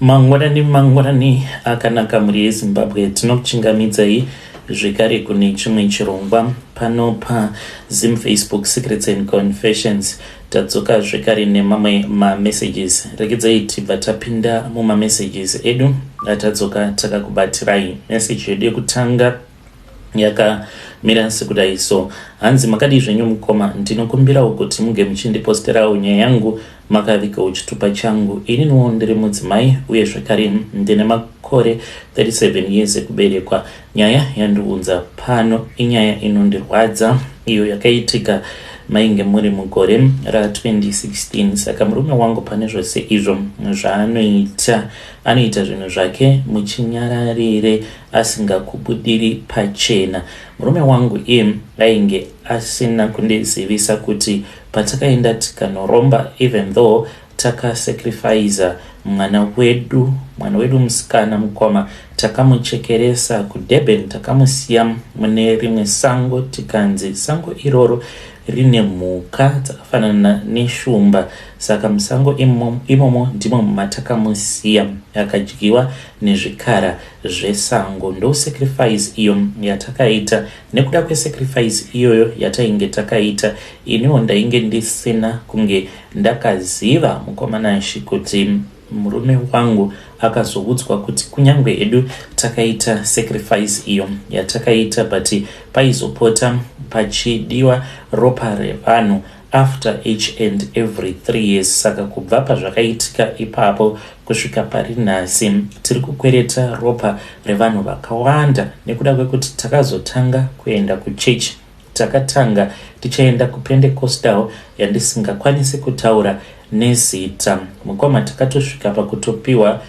Mangwanani mangwanani akanaka mhuri yeZimbabwe, tinokuchingamidzai zvekare kune chimwe chirongwa pano paZim Facebook Secrets and Confessions. Tadzoka zvekare nemamwe mamessages. Regedzai tibva tapinda mumamessages edu atadzoka takakubatirai. Message yedu yekutanga yakamira sekudai so hanzi makadii zvenyu mukoma ndinokumbirawo kuti muge muchindiposterawo nyaya yangu makavigawo chitupa changu ininiwo ndiri mudzimai uye zvekare ndine makore 37 years ekuberekwa nyaya yandiunza pano inyaya inondirwadza iyo yakaitika mainge muri mugore ra2016 saka murume wangu pane zvose izvo zvaanoita anoita zvinhu zvake muchinyararire asingakubudiri pachena. Murume wangu iye ainge asina kundizivisa kuti patakaenda tikanoromba even though takasacrificer mwana wedu mwana wedu musikana mukoma takamuchekeresa kuDurban takamusiya mune rimwe sango tikanzi sango iroro rine mhuka dzakafanana neshumba saka musango imomo ndimo matakamusiya akadyiwa nezvikara zvesango ndo sacrifice iyo yatakaita nekuda kwesacrifice iyoyo yatainge takaita iniwo ndainge ndisina kunge ndakaziva mukomanashi kuti murume wangu akazoudzwa kuti kunyange edu takaita sacrifice iyo yatakaita but paizopota pachidiwa ropa revanhu after each and every 3 years saka kubva pazvakaitika ipapo kusvika pari nhasi tiri kukwereta ropa revanhu vakawanda nekuda kwekuti takazotanga kuenda kuchechi takatanga tichaenda kupentecostal yandisingakwanisi kutaura nezita mukoma takatosvika pakutopiwa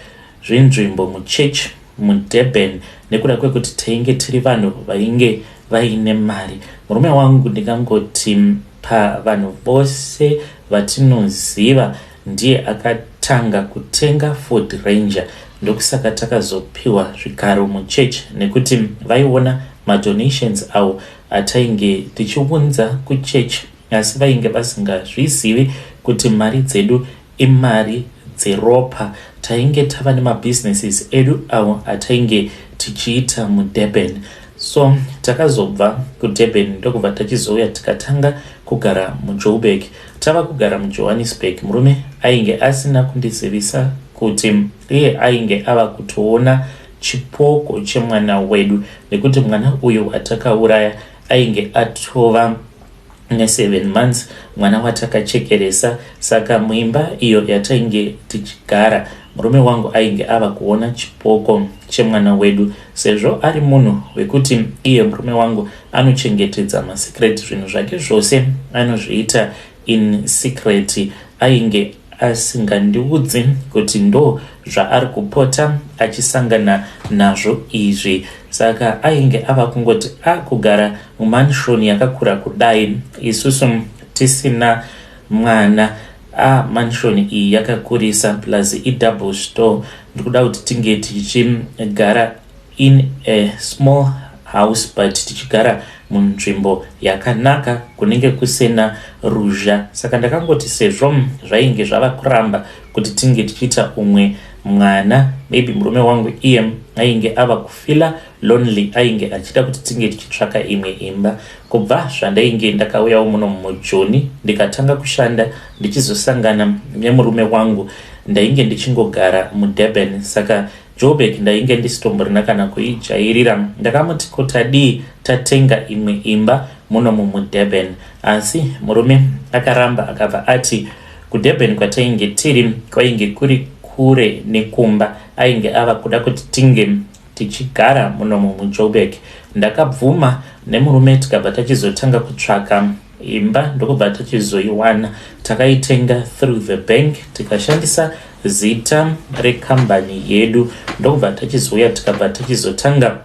zvinzvimbo muchechi muDurban nekuda kwekuti tainge tiri vanhu vainge vaine mari murume wangu ndingangoti pavanhu vose vatinoziva ndiye akatanga kutenga Ford Ranger ndokusaka takazopiwa zvigaro muchechi nekuti vaiona madonations awo atainge tichiunza kuchechi asi vainge vasingazvizivi kuti mari dzedu imari dzeropa tainge tava nemabusinesses edu awo atainge tichiita muDurban so takazobva kuDurban ndokubva tachizouya tikatanga kugara muJoburg tava kugara muJohannesburg murume ainge asina kundizivisa kuti iye ainge ava kutoona chipoko chemwana wedu nekuti mwana uyu watakauraya ainge atova ne7 months mwana watakachekeresa saka muimba iyo yatainge tichigara murume wangu ainge ava kuona chipoko chemwana wedu sezvo ari munhu wekuti iye murume wangu anochengetedza masecret zvinhu zvake zvose anozviita in secret ainge asingandiudzi kuti ndo zvaari kupota achisangana nazvo izvi saka ainge ava kungoti akugara mumansion yakakura kudai isusu tisina mwana a mansion iyi yakakurisa plus idouble store ndikuda kuti tinge tichigara in a small house but tichigara munzvimbo yakanaka kunenge kusina ruzha saka ndakangoti sezvo zvainge zvava kuramba kuti tinge tichiita umwe mwana maybe murume wangu iye ainge ava kufeela lonely ainge achida kuti tinge tichitsvaka imwe imba kubva zvandainge ndakauyawo muno mujoni ndikatanga kushanda ndichizosangana nemurume wangu ndainge ndichingogara muDurban saka Joburg ndainge ndisitomborina kana kuijairira ndakamuti ko tadii tatenga imwe imba munomu muDurban asi murume akaramba akabva ati kuDurban kwatainge tiri kwainge kuri kure nekumba ainge ava kuda kuti tinge tichigara munomu muJoburg ndakabvuma nemurume tikabva tachizotanga kutsvaka imba ndokubva tachizoiwana takaitenga through the bank tikashandisa zita rekambani yedu ndokubva tachizouya tikabva tachizotanga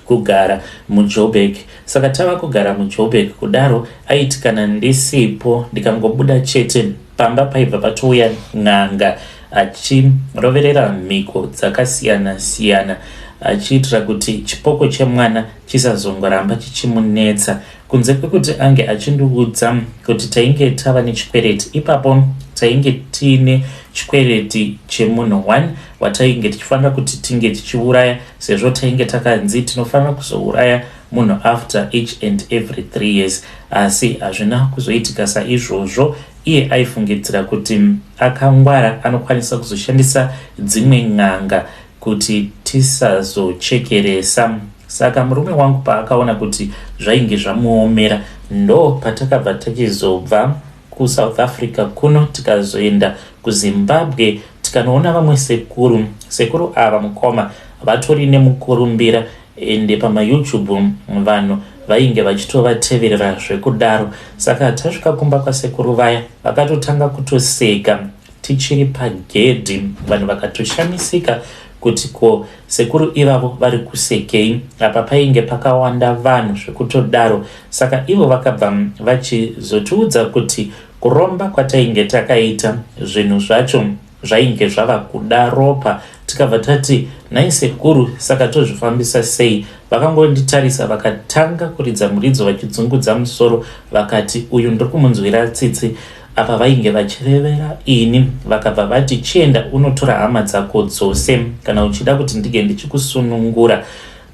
kugara muJoburg saka tava kugara muJoburg kudaro aiti kana ndisipo ndikangobuda chete pamba paibva patouya n'anga achiroverera mhiko dzakasiyana siyana achiitira kuti chipoko chemwana chisazongoramba chichimunetsa. Kunze kwekuti ange achindiudza kuti tainge tava nechikwereti ipapo, tainge tiine chikwereti chemunhu one watainge tichifanira kuti tinge tichiuraya, sezvo tainge takanzi tinofanira kuzouraya munhu after each and every 3 years, asi hazvina kuzoitika saizvozvo. Iye aifungidzira kuti akangwara, anokwanisa kuzoshandisa dzimwe n'anga kuti tisazochekeresa. Saka murume wangu paakaona kuti zvainge zvamuomera, ndo patakabva tachizobva kuSouth Africa kuno, tikazoenda kuZimbabwe, tikanoona vamwe sekuru. Sekuru ava, mukoma, vatori nemukurumbira, ende pamaYouTube vanhu vainge vachitovateverera zvekudaro. Saka tasvika kumba kwasekuru vaya, vakatotanga kutoseka tichiri pagedhi. Vanhu vakatoshamisika kuti ko sekuru ivavo vari kusekei apa? Painge pakawanda vanhu zvekutodaro. Saka ivo vakabva vachizotiudza kuti kuromba kwatainge takaita, zvinhu zvacho zvainge zvava kuda ropa. Tikabva tati, "Nhai sekuru, saka tozvifambisa sei?" Vakangonditarisa, vakatanga kuridza muridzo vachidzungudza musoro, vakati, "Uyu ndiri kumunzwira tsitsi." Apa vainge vachirevera ini. Vakabva vati, "Chienda unotora hama dzako dzose kana uchida kuti ndinge ndichikusunungura."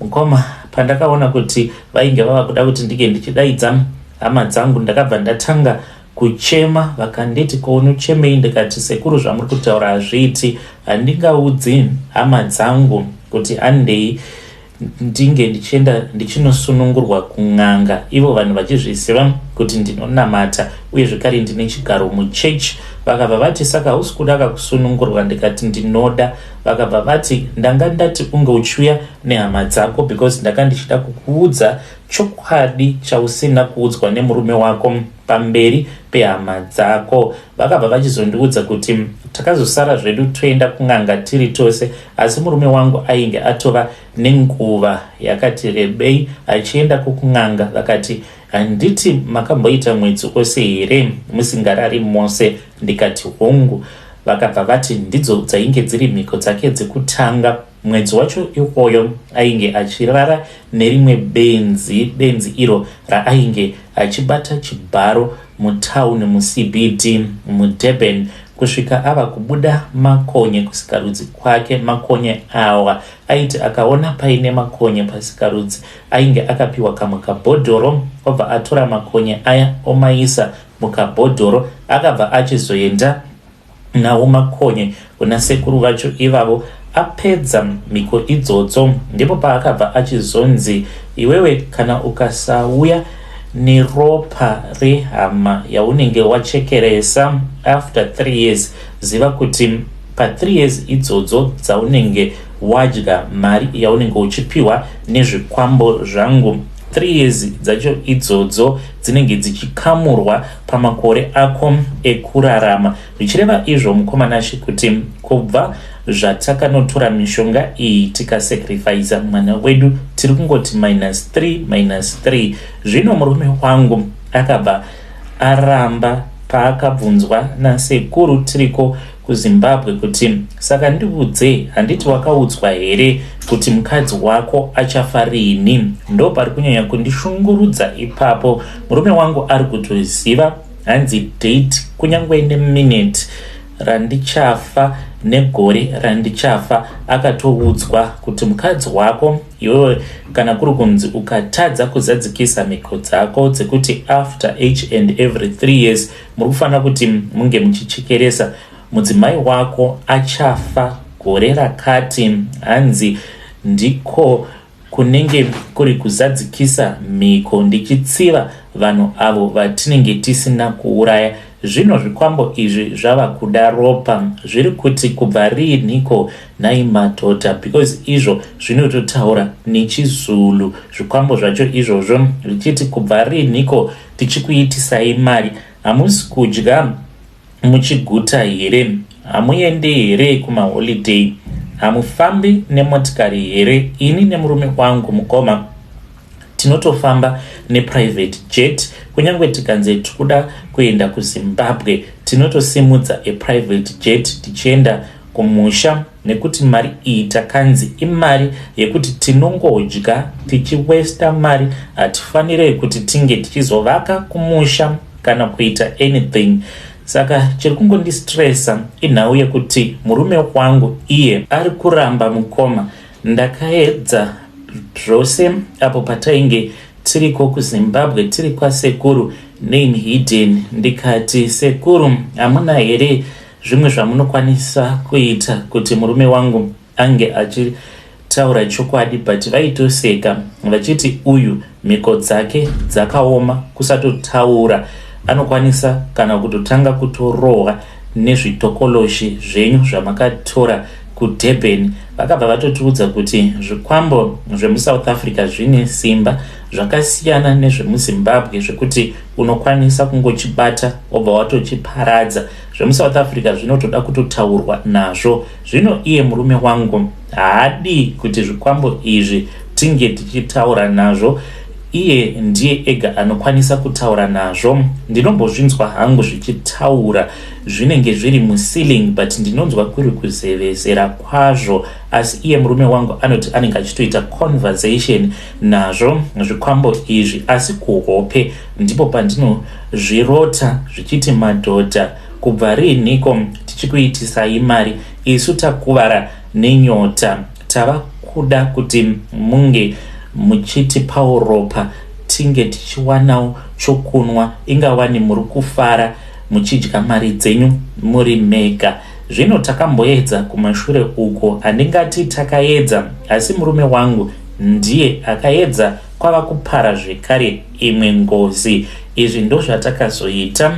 Mukoma, pandakaona kuti vainge vava kuda kuti ndinge ndichidaidza hama dzangu, ndakabva ndatanga kuchema. Vakanditi, "Ko unochemei?" Ndikati, "Sekuru, zvamuri kutaura hazviiti. Handingaudzi hama dzangu kuti andei ndinge ndichienda ndichinosunungurwa kun'anga, ivo vanhu vachizviziva kuti ndinonamata uye zvekare ndine chigaro muchechi." Vakabva vati, "Saka hausi kuda kakusunungurwa?" Ndikati, "Ndinoda." Vakabva vati, "Ndanga ndati unge uchiuya nehama dzako because ndanga ndichida kukuudza chokwadi chausina kuudzwa nemurume wako pamberi pehama dzako." Vakabva vachizondiudza kuti takazosara zvedu toenda kun'anga tiri tose, asi murume wangu ainge atova nenguva yakati rebei achienda kukun'anga. Vakati, "Handiti makamboita mwedzi wose here musingarari mose?" Ndikati, "Hongu." Vakabva vati ndidzo dzainge dziri mhiko dzake dzekutanga. Mwedzi wacho iwoyo ainge achirara nerimwe benzi, benzi iro raainge achibata chibharo mutauni, muCBD muDurban, kusvika ava kubuda makonye kusikarudzi kwake. Makonye awa, aiti akaona paine makonye pasikarudzi, ainge akapiwa kamwe kabhodhoro, obva atora makonye aya omaisa mukabhodhoro. Akabva achizoenda nawo makonye kuna sekuru vacho ivavo. Apedza mhiko idzodzo, ndipo paakabva achizonzi, "Iwewe, kana ukasauya neropa rehama yaunenge wachekeresa after 3 years, ziva kuti pa3 years idzodzo dzaunenge wadya mari yaunenge uchipiwa nezvikwambo zvangu, 3 years dzacho idzodzo dzinenge dzichikamurwa pamakore ako ekurarama." Zvichireva izvo, mukoma Nashe, kuti kubva zvatakanotora mishonga iyi tikasacrifica mwana wedu, tiri kungoti minus 3 minus 3. Zvino murume wangu akabva aramba paakabvunzwa nasekuru tiriko kuZimbabwe kuti, "Saka ndiudze, handiti wakaudzwa here kuti mukadzi wako achafa rini?" Ndo pari kunyanya kundishungurudza ipapo. Murume wangu ari kutoziva, hanzi date kunyange neminute randichafa negore randichafa akatoudzwa kuti mukadzi wako iwewe, kana kuri kunzi ukatadza kuzadzikisa mhiko dzako dzekuti after each and every 3 years muri kufanira kuti munge muchichekeresa, mudzimai wako achafa gore rakati. Hanzi ndiko kunenge kuri kuzadzikisa mhiko, ndichitsiva vanhu avo vatinenge tisina kuuraya. Zvino zvikwambo izvi zvava kuda ropa. Zviri kuti kubva riiniko nhai madhodha? Because izvo zvinototaura nechiZulu zvikwambo zvacho izvozvo, zvichiti, "Kubva riiniko tichikuitisai mari? Hamusi kudya muchiguta here? Hamuende here kumaholiday? Hamufambi nemotikari here?" Ini nemurume wangu, mukoma, tinotofamba neprivate jet. Kunyange tikanzi tikuda kuenda kuZimbabwe, tinotosimudza aprivate jet tichienda kumusha. Nekuti mari iyi takanzi imari yekuti tinongodya tichiwesta mari, hatifanire kuti tinge tichizovaka kumusha kana kuita anything. Saka chiri kungondistressa inhau yekuti murume wangu iye ari kuramba mukoma. Ndakaedza zvose apo patainge tiriko kuZimbabwe, tiri kwasekuru, name hidden, ndikati, "Sekuru, hamuna here zvimwe zvamunokwanisa kuita kuti murume wangu ange achitaura chokwadi?" But vaitoseka vachiti uyu mhiko dzake dzakaoma, kusatotaura anokwanisa kana kutotanga kutorohwa nezvitokoloshi zvenyu zvamakatora kuDurban. Vakabva vatotiudza kuti zvikwambo zvemuSouth Africa zvine simba zvakasiyana nezvemuZimbabwe, zvekuti unokwanisa kungochibata wobva watochiparadza. ZvemuSouth Africa zvinotoda kutotaurwa nazvo. Zvino iye murume wangu haadi kuti zvikwambo izvi tinge tichitaura nazvo, iye ndiye ega anokwanisa kutaura nazvo. Ndinombozvinzwa hangu zvichitaura, zvinenge zviri muceiling, but ndinonzwa kuri kuzevezera kwazvo, asi iye murume wangu anoti anenge achitoita conversation nazvo zvikwambo izvi. Asi kuhope ndipo pandinozvirota zvichiti, "Madhodha, kubva riiniko tichikuitisai mari? Isu takuvara nenyota, tava kuda kuti munge muchitipawo ropa tinge tichiwanawo chokunwa. Ingawani muri kufara muchidya mari dzenyu muri mega." Zvino takamboedza kumashure uko, handingati takaedza, asi murume wangu ndiye akaedza, kwava kupara zvekare imwe ngozi. Izvi ndozvatakazoita.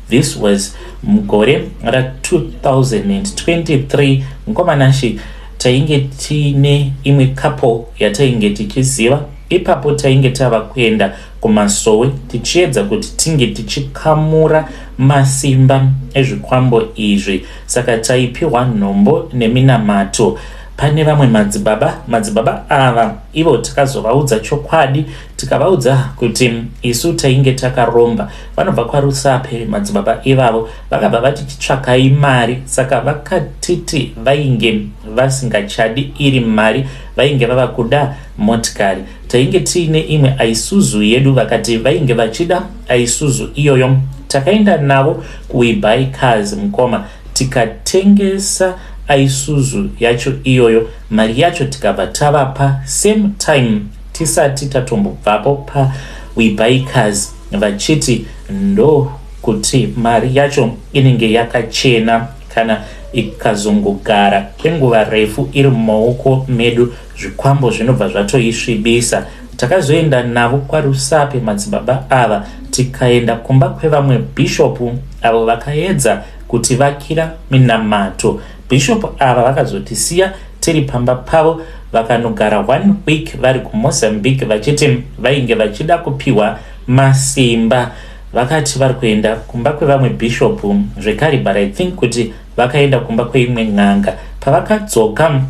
This was mugore ra2023, mukomanashi. Tainge tiine imwe couple yatainge tichiziva ipapo. Tainge tava kuenda kumasowe tichiedza kuti tinge tichikamura masimba ezvikwambo izvi. Saka taipiwa nhombo neminamato pane vamwe madzibaba. Madzibaba ava ivo takazovaudza chokwadi, tikavaudza kuti isu tainge takaromba. Vanobva kwaRusape madzibaba ivavo. Vakabva vati chitsvakai mari. Saka vakatiti vainge vasingachadi iri mari, vainge vava kuda motikari. Tainge tiine imwe Isuzu yedu, vakati vainge vachida Isuzu iyoyo. Takaenda navo kuWe Buy Cars, mukoma, tikatengesa Isuzu yacho iyoyo. Mari yacho tikabva tavapa same time tisati tatombobvapo paWe Buy Cars, vachiti ndo kuti mari yacho inenge yakachena. Kana ikazongogara kwenguva refu iri mumaoko medu, zvikwambo zvinobva zvatoisvibisa. Takazoenda navo kwaRusape madzibaba ava, tikaenda kumba kwevamwe bhishopu avo vakaedza kutivakira minamato. Bhishopu ava vakazotisiya tiri pamba pavo, vakanogara one week vari kuMozambique, vachiti vainge vachida kupiwa masimba. Vakati vari kuenda kumba kwevamwe bhishopu zvekare, but I think kuti vakaenda kumba kweimwe n'anga. Pavakadzoka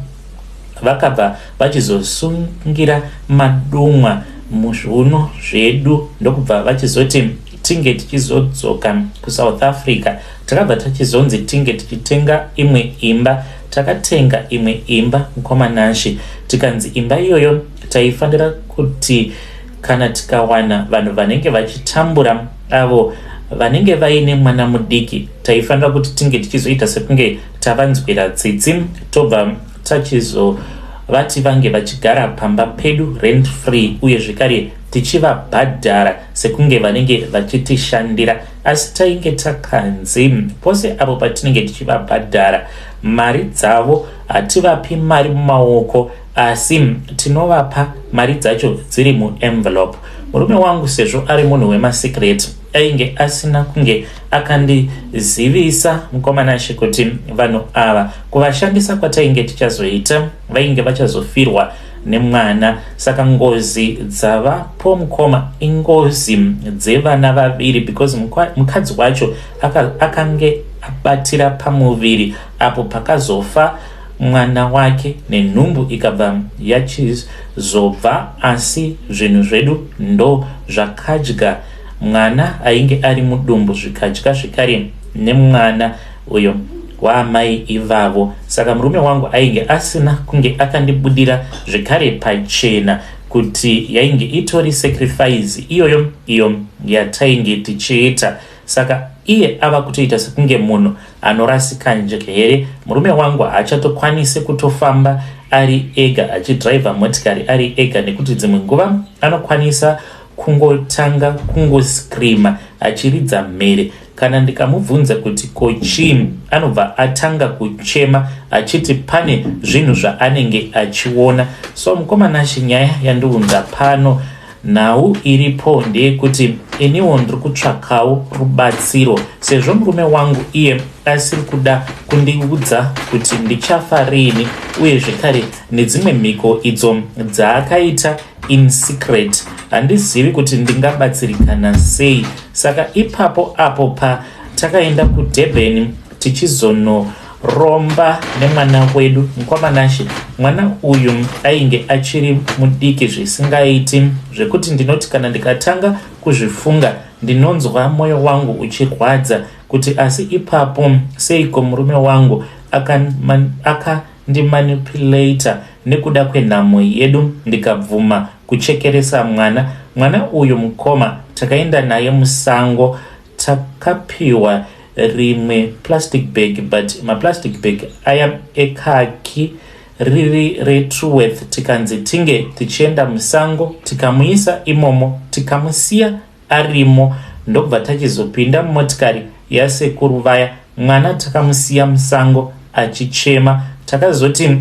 vakabva vachizosungira madumwa muzviuno zvedu, ndokubva vachizoti tinge tichizodzoka kuSouth Africa. Takabva tachizonzi tinge tichitenga imwe imba. Takatenga imwe imba, mukomanashi, tikanzi imba iyoyo taifanira kuti kana tikawana vanhu vanenge vachitambura, avo vanenge vaine mwana mudiki, taifanira kuti tinge tichizoita sekunge tavanzwira tsitsi, tobva tachizovati vange vachigara pamba pedu rent free, uye zvekare tichivabhadhara sekunge vanenge vachitishandira. Asi tainge takanzi pose apo patinenge tichivabhadhara mari dzavo, hativapi mari mumaoko, asi tinovapa mari dzacho dziri muenvelope. Murume wangu, sezvo ari munhu wemasecret, ainge asina kunge akandizivisa, mukomanashe, kuti vanhu ava kuvashandisa kwatainge tichazoita vainge vachazofirwa nemwana. Saka ngozi dzavapo, mukoma, ingozi dzevana vaviri, because mukadzi wacho akange abatira pamuviri apo pakazofa mwana wake, nenhumbu ikabva yachizobva. Asi zvinhu zvedu ndo zvakadya mwana ainge ari mudumbu, zvikadya zvekare nemwana uyo. waamai ivavo. Saka murume wangu ainge asina kunge akandibudira zvekare pachena kuti yainge itori sacrifice iyoyo iyo yatainge tichiita. Saka iye ava kutoita sekunge munhu anorasika njere. Murume wangu haachatokwanisi kutofamba ari ega achidhiraivha motikari ari ega nekuti dzimwe nguva anokwanisa kungotanga kungoscreama achiridza mhere. Kana ndikamubvunza kuti ko chii, anobva atanga kuchema achiti pane zvinhu zvaanenge achiona. So mukoma Nashe, nyaya yandiunza pano, nhau iripo ndeyekuti iniwo ndiri kutsvakawo rubatsiro sezvo murume wangu iye asiri kuda kundiudza kuti ndichafa riini, uye zvekare nedzimwe mhiko idzo dzaakaita in secret. Handizivi kuti ndingabatsirikana sei. Saka ipapo apo patakaenda kuDurban tichizonoromba nemwana wedu, mukoma Nashe, mwana uyu ainge achiri mudiki zvisingaiti, zvekuti ndinoti kana ndikatanga kuzvifunga ndinonzwa mwoyo wangu uchirwadza kuti asi ipapo seiko murume wangu akandimanipulator nekuda kwenhamo yedu ndikabvuma kuchekeresa mwana. Mwana uyu mukoma, takaenda naye musango, takapiwa rimwe plastic bag, but maplastic bag aya ekhaki, riri reTruworth, tikanzi tinge tichienda musango, tikamuisa imomo, tikamusiya arimo, ndobva tachizopinda mumotikari yasekuru vaya. Mwana takamusiya musango achichema. Takazoti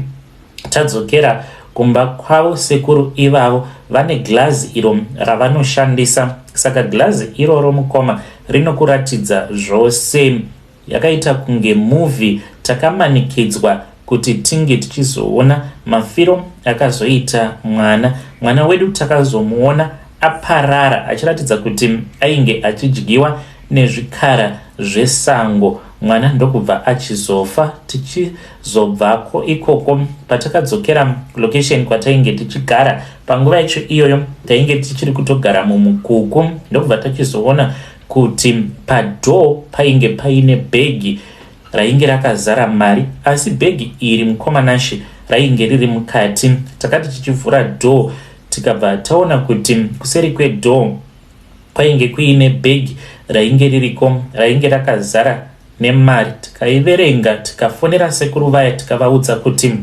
tadzokera kumba kwavo sekuru ivavo, vane glazi iro ravanoshandisa. Saka glazi iroro mukoma rinokuratidza zvose, yakaita kunge movie. Takamanikidzwa kuti tinge tichizoona mafiro akazoita mwana. Mwana wedu takazomuona aparara achiratidza kuti ainge achidyiwa nezvikara zvesango, mwana ndokubva achizofa. Tichizobvako ikoko, patakadzokera location kwatainge tichigara, panguva yacho iyoyo tainge tichiri kutogara mumukuku, ndokubva tachizoona kuti padoor painge paine bhegi rainge rakazara mari. Asi bhegi iri, mukoma Nashe, rainge riri mukati. Takati tichivhura door, tikabva taona kuti kuseri kwedoor kwainge kuine bhegi rainge ririko, rainge rakazara nemari. Tikaiverenga, tikafonera sekuru vaya, tikavaudza kuti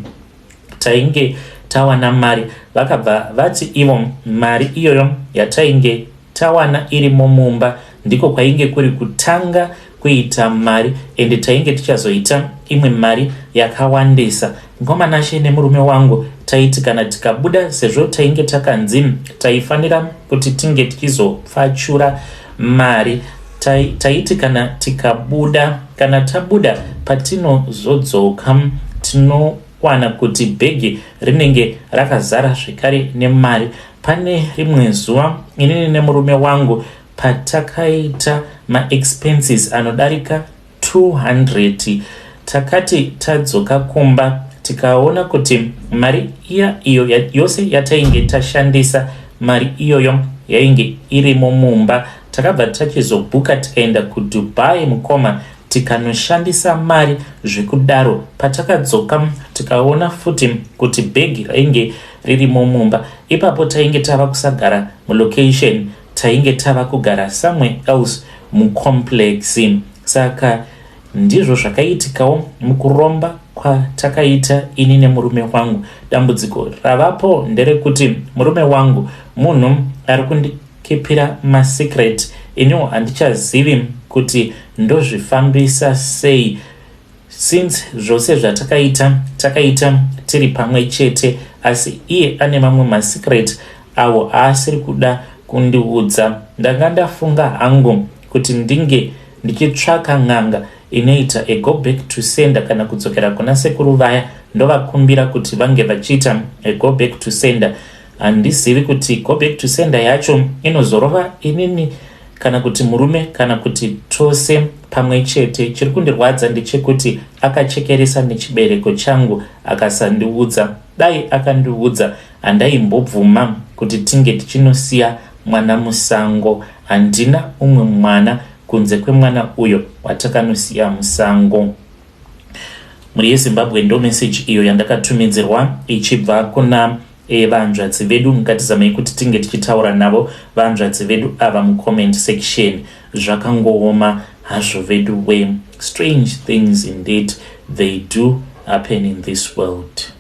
tainge tawana mari. Vakabva vati ivo mari iyoyo yatainge tawana irimo mumba ndiko kwainge kuri kutanga kuita mari, ende tainge tichazoita imwe mari yakawandisa. Mukoma Nashe, nemurume wangu taiti kana tikabuda, sezvo tainge takanzi taifanira kuti tinge tichizopfachura mari, taiti kana tikabuda, kana tabuda, patinozodzoka tinowana kuti bhegi rinenge rakazara zvekare nemari. Pane rimwe zuva inini nemurume wangu patakaita maexpenses anodarika 200, takati tadzoka kumba tikaona kuti mari iya iyo yose yatainge tashandisa, mari iyoyo yainge irimo mumba. Takabva tachizobhuka tikaenda kuDubai, mukoma, tikanoshandisa mari zvekudaro. Patakadzoka tikaona futi kuti bhegi rainge ririmo mumba. Ipapo tainge tava kusagara mulocation, tainge tava kugara somewhere else mucomplex. Saka ndizvo zvakaitikawo mukuromba kwatakaita ini nemurume wangu. Dambudziko ravapo nderekuti murume wangu munhu ari kundikipira masecret. Iniwo handichazivi kuti ndozvifambisa sei, since zvose zvatakaita takaita tiri pamwe chete, asi iye ane mamwe masecret awo aasiri kuda kundiudza. Ndanga ndafunga hangu kuti ndinge ndichitsvaka n'anga inoita a go back to sender, kana kudzokera kuna sekuru vaya ndovakumbira kuti vange vachiita a go back to sender. Handizivi kuti go back to sender yacho inozorova inini kana kuti murume kana kuti tose pamwe chete. Chiri kundirwadza ndechekuti akachekeresa nechibereko changu akasandiudza. Dai akandiudza, handaimbobvuma kuti tinge tichinosiya mwana musango. Handina umwe mwana kunze kwemwana uyo watakanosiya musango. Mhuri yeZimbabwe, ndo message iyo yandakatumidzirwa ichibva kuna vanzvadzi vedu. Ngatizamei kuti tinge tichitaura navo vanzvadzi vedu ava mucomment section. Zvakangooma hazvo vedu we. Strange things indeed, they do happen in this world.